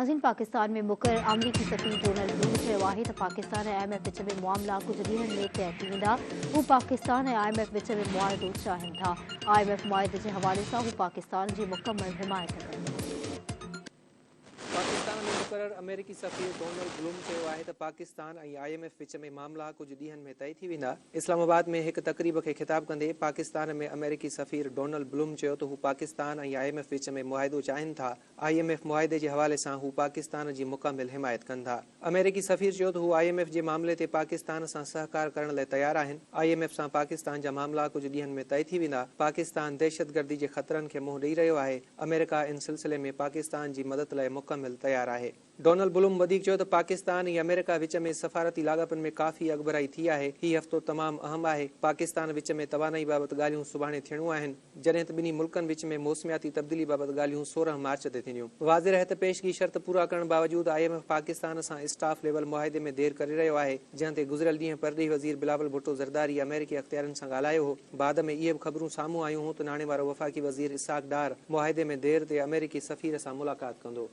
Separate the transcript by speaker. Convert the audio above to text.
Speaker 1: ناظرين پاڪستان ۾ مقرر آمريڪي سفير ڊونلڊ بلوم چيو آهي ته پاڪستان ۽ I M F وچ ۾ معاملا ڪجهه ڏينهن ۾ طئي ٿي ويندا، هو پاڪستان ۽ I M F وچ ۾ معاهدو چاهين ٿا، I M F معاهدي جي حوالي سان هو پاڪستان جي مڪمل حمايت ڪندا.
Speaker 2: پاڪستان ۾ مقرر آمريڪي سفير ڊونلڊ بلوم چيو آهي ته پاڪستان ۽ I M F وچ ۾ معاملا ڪجهه ڏينهن ۾ طئي ٿي ويندا. اسلام آباد ۾ هڪ تقريب کي خطاب ڪندي پاڪستان ۾ آمريڪي سفير ڊونلڊ بلوم چيو ته هو پاڪستان ۽ I M F وچ ۾ معاهدو چاهين ٿا، I M F معاهدي جي حوالي سان هو پاڪستان جي مڪمل حمايت ڪن ٿا. آمريڪي سفير چيو ته هو I M F جي معاملي تي پاڪستان سان سهڪار ڪرڻ لاء تيار آهن، I M F سان پاڪستان جا معاملا ڪجهه ڏينهن ۾ طئي ٿي ويندا، پاڪستان دهشتگردي جي خطرن کي منهن ڏئي رهيو آهي، آمريڪا ان سلسلي ۾ پاڪستان جي مدد لاء مڪمل تيار آهي. ڊونلڊ بلوم وڌيڪ چيو ته پاڪستان ۽ آمريڪا وچ ۾ سفارتي لاڳاپن ۾ ڪافي اڳڀرائي ٿي آهي، هي هفتو تمام اهم آهي، پاڪستان وچ ۾ توانائي بابت ڳالهيون سڀاڻي ٿيڻيون آهن، جڏهن ته ٻنهي ملڪن وچ ۾ موسمياتي تبديلي بابت ڳالهيون 16 مارچ تي ٿينديون. واضح رهي ته پيشگي شرط پورا ڪرڻ باوجود I M F Pakistan سان اسٽاف ليول معاهدي ۾ دير ڪري رهيو آهي، جنهن تي گذريل ڏينهن پرڏيهي وزير بلاول ڀٽو زرداري آمريڪي اختيارين سان ڳالهايو هو. بعد ۾ اهي به خبرون سامهون آيون هون ته ناڻي وارو وفاقي وزير اسحاق ڊار معاهدي ۾ دير تي آمريڪي سفير سان ملاقات ڪندو.